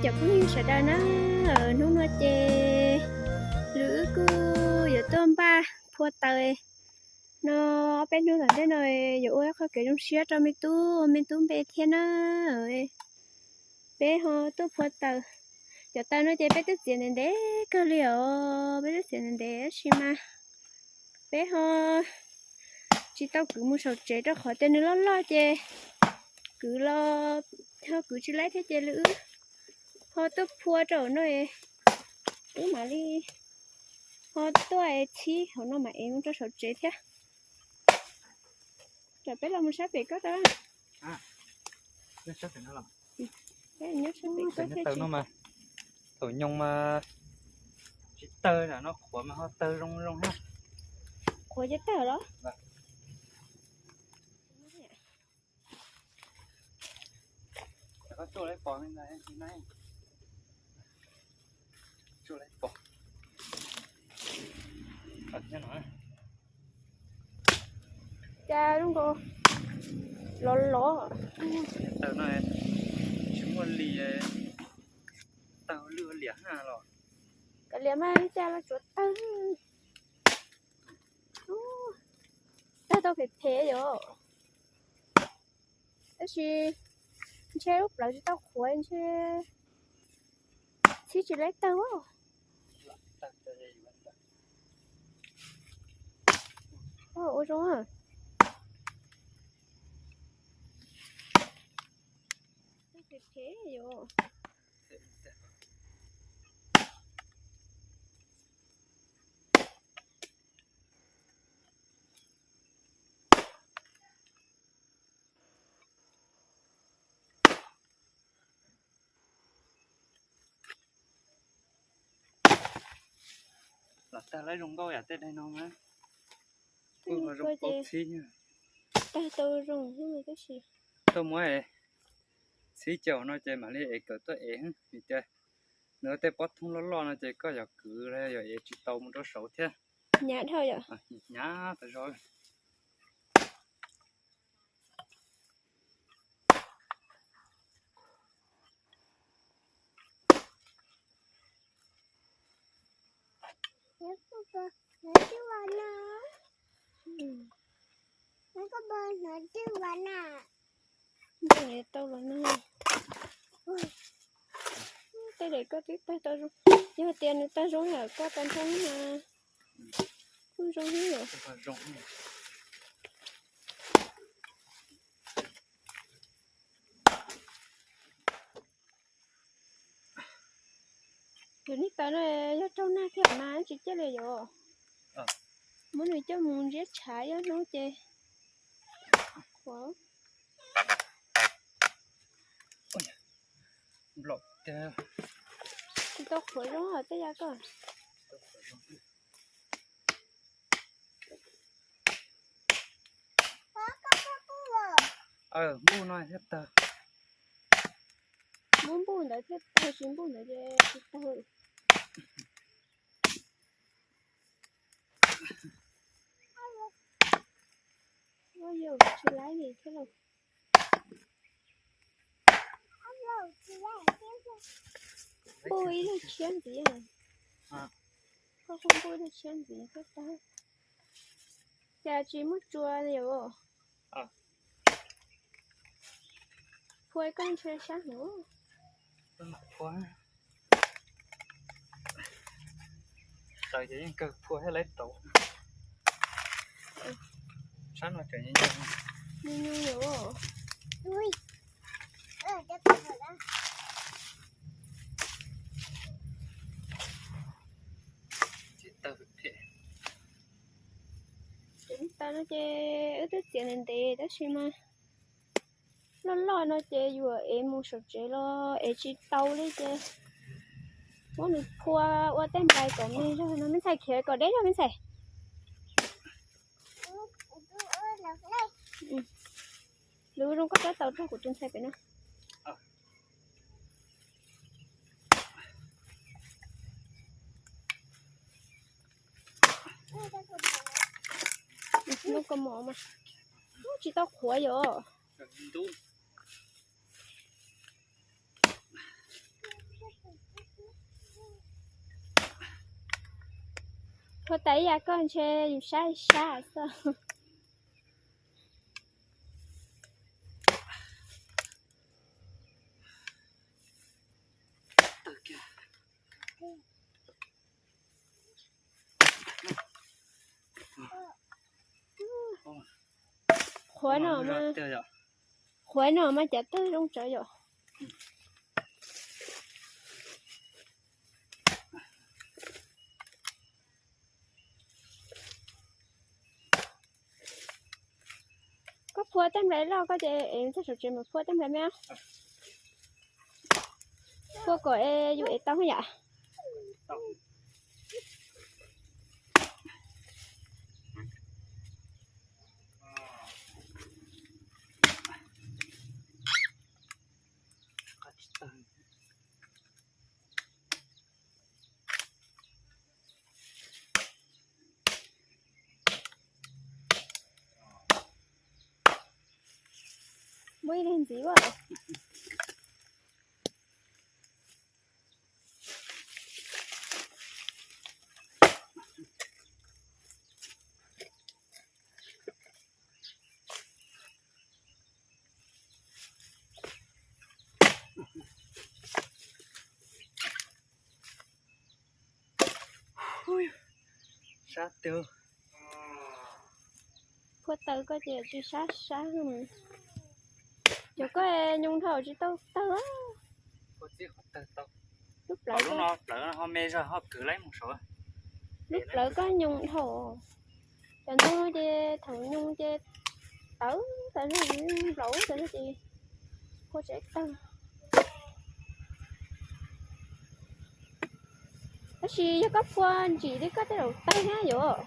Cov phooj ywg sawv daws na, hnub no ces lwm wb kuj yuav tuaj npaj phua taws no. Ob peb hnub tom ntej no yuav ua ib qho kev zoo siab rau me tub, me tub npe thiab na. Peb ho tuaj phua taws. Cov taws no ces peb twb txiav ntev ntev kawg li os, peb twb txiav ntev ntev tab sis mas peb ho tsis tau kwv mus saum tsev rau qhov tias nws loj loj ces kwv los ho kwv tsis laib thiab ces lwm wb ho tuaj phua rau no, wb mam li ho tuaj txhib hauv no mam ev mus rau saum tsev thiab. Tam peb los mus sab pem koj tau. Nyob sab pem koj thiab. Thaum nyoos mas tsis tawg, no qhuav mas ho tawg zoo zoo na. Qhuav ces tawg los. Cas zoo nkaus lov lov. Tawg no tsis muaj li, tawg lwj liam na los. Kav liam mas li cas los tsuav tawg. Tawg tau phem phem yom. Tab sis ntshe lub plawv tsis tau qhuav ntshe txhib tsis laib tawg. Ua zoo. Phem phem yom. Los tag lawm zoo nkauj yam tej daim no mas. Kuj ho zoo paub txhib. Tag tau zoo tab sis tuaj muab txhib caum no ces mam li ev kawm tuaj ev vim tias nws tej pob thoob loj loj no ces koj yog kwv los yog ev tsis tau mus rau saud thiab. Hnyav dhau yom. Hnyav tas zog. Tau los no. Tej daim koj twb tag tau zoo. Yog tias nws tag zoo yam koj tag nrho mas kuj zoo heev yom. Yog nej tawm no yog raug nag thiab mas tsis ciaj li yom. Muab nws coj mus ntsiab tshav ib hnub ces qhuav. Tsis tau qhuav zoo tej yam koj. Npuj no thiaj tawg. Muab npuj ntawd thiaj tawg, tsis npuj ntawd ces tsis tawg. Yus tsis laib li thiab lauj. Npuj ib lub tshiab ntxiv. Koj kuj npuj ib lub tshiab ntxiv thiab tag. Cas tsis muaj tsua li yom. Phua koj ntshe sab hnyuv. Tawm ces yeej kawg phua thiaj laib rauv. Sab no tseem nyuj nyuj. Tawm no ces wb twb txiav ntev ntev tab sis mas loj loj no ces yuav ev mus saum tsev los ev tsis tau li ces muab nws phua ua tej nplais kom me zog no. Me ntxhais khiav kom deb zog me ntxhais. Lwm zoo koj rab taus rau kuv tus ntxhais pem no. Lub kaus mom mas tsis tau qhuav yom. Ua tas ib yam koj ntshe yus sab sab xwb. Qhuav no, qhuav no mas cas tawg zoo tsawv yom. Koj phua tej nplai loj koj ces es txog saum tsev mas phua tej nplai me. Phua kom es yus ev tau yam. Muaj ib leeg ntxiv as. Sab tiag. Phua taws koj ces tsis sab sab. Cov koj nyoos dhau tsis tau tawg. Lub plawv, lub plawv koj nyoos dhau. Cov ntoo ces thaum nyoos ces tawv tas, nplaum tas ces phua tsis tawg. Tab sis yog koj phua ntsim li koj tej zaum tawg thiab yom.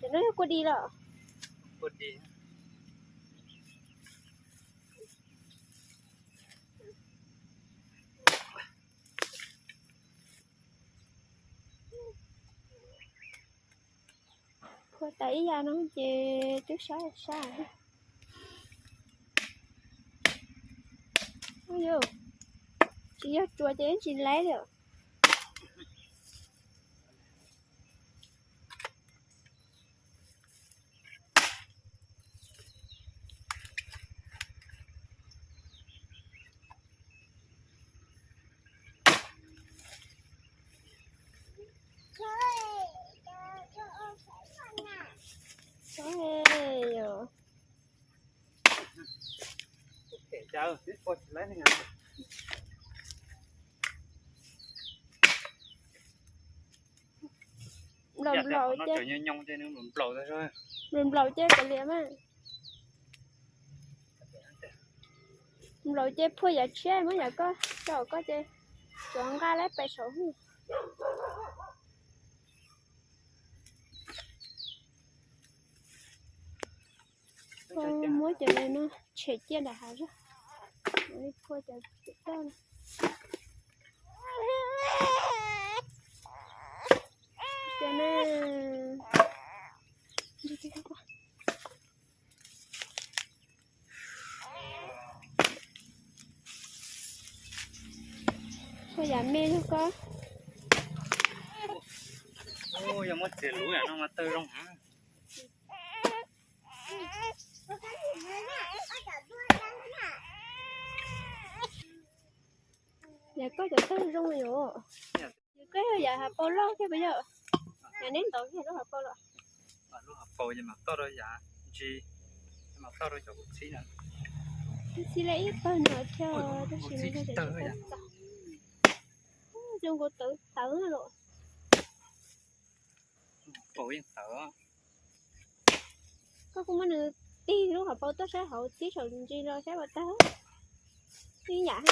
Ces no yog kua dis los? Phua tas ib yam no ces twb sab sab. Tsis yog tsuas ces tsis laib li. Nplaum nplaum ces, nplaum nplaum ces kav liam mas. Nplaum ces phua yam tshiab, muab yam koj tso koj ces tsuav nqa lawm pem saum. Muab cov no tshem ciaj nram hav zog, phua cov toj no. Phua yam me yog koj. Yog muab txiav luv yam no mas tawg zoo heev. Yam koj cov tawg zoo yom. Yog koj yog yam hav paus loj thiab puas yog? Yam neb ntawd yog lub hav paus los? Lub hav paus ces mam toj rau yam ntsis, mam toj rau cov kuv txhib na. Kuv txhib li ib pawg no thiab tab sis tsis tawg. Zoo nkaus tawv tawv los. Paus yeej tawv. Koj kuj muab nws tig lub hav paus tuaj saib hauv txhib saum ntsis los saib puas tawg. Ib yam,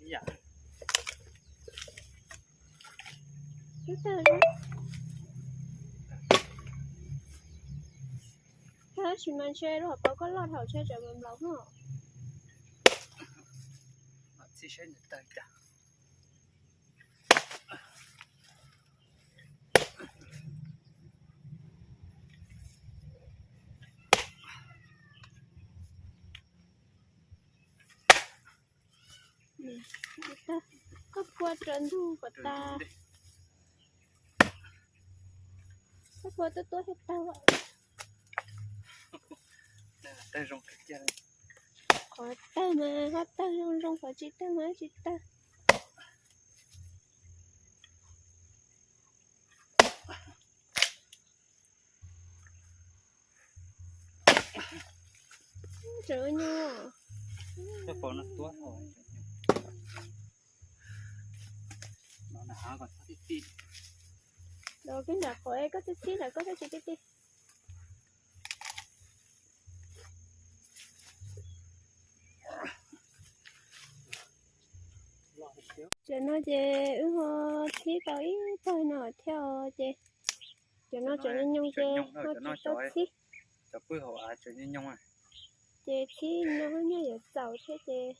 ib yam. Twb tawg. Tab sis mas ntshe lub hav paus koj loj dhau ntshe tseem nplaum nplaum no. Txhib saib nws tawg cas. Tsis tawg, koj phua rau ntug kom tas. Koj phua tuab tuab thiaj tawg. Qhov tawg mas ho tawg zoo zoo, qhov tsis tawg mas tsis tawg. Tseem nyuj. Los koj nram qhuav koj txib txib lawm koj thiaj tsis tij tij. Tam no ces wb ho txib tau ib tog no thiab ces cov no tseem nyoos ces ho tsis tau txib. Ces txib no nyaj yuav txaus thiab ces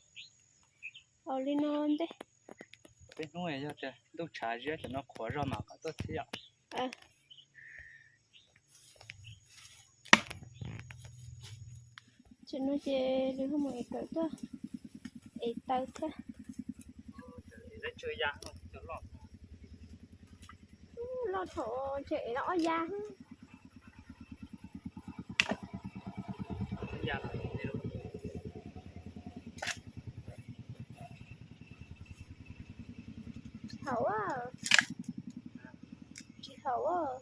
ua li no ntej. Peb hnub yog tias ntuj tshav ziab cov no qhuav zog mas kom tuaj txib os. Tam no ces lawv ho mus ev kawm tuaj ev taw thiab. Loj thaum ces ev ob ya. Tsis haum, tsis haum.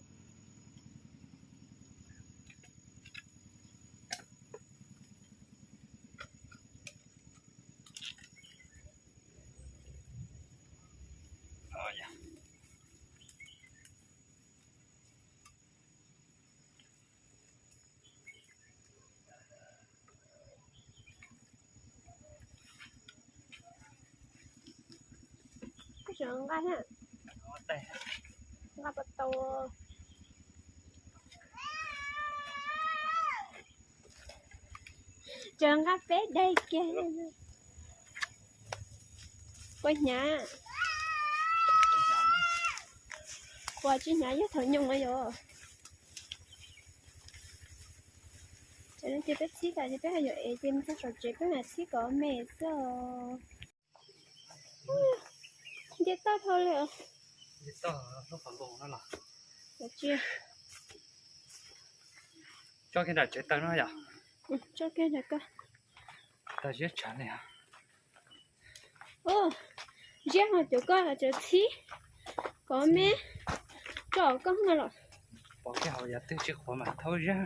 Koj tseem nqa thiab, nqa pas tau. Tseem nqa peb daim kiag. Koj hnyav, qhuav tsis hnyav yog thaum nyoos no yom. Tam no ces peb txhib tas ces peb ho yuav ev ces mus txog saum tsev peb mam txhib kom me xwb os. Nce toj dhau li os. Tso kiag nram tsev taw no yom. Tso kiag nram ko. Tag ziab tshav li. Ziab ho cov koj cov txhib kom me tso koj no los. Pov kiag hauv yav twg tsis qhuav mas thaub ziab.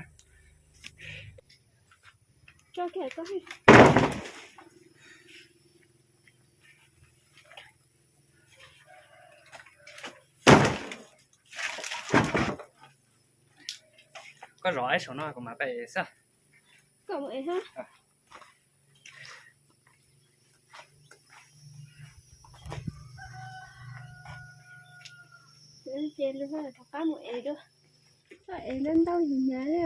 Tso kiag koj. Koj zov ib saum no kuv mam pab ev xwb. Koj mus ev hab. Ces lwm hab rov qab mus ev dua. Koj ev ntau ntau hnyav li.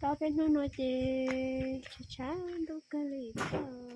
Tau peb hnub no ces tshav tshav ntuj kawg li thiab.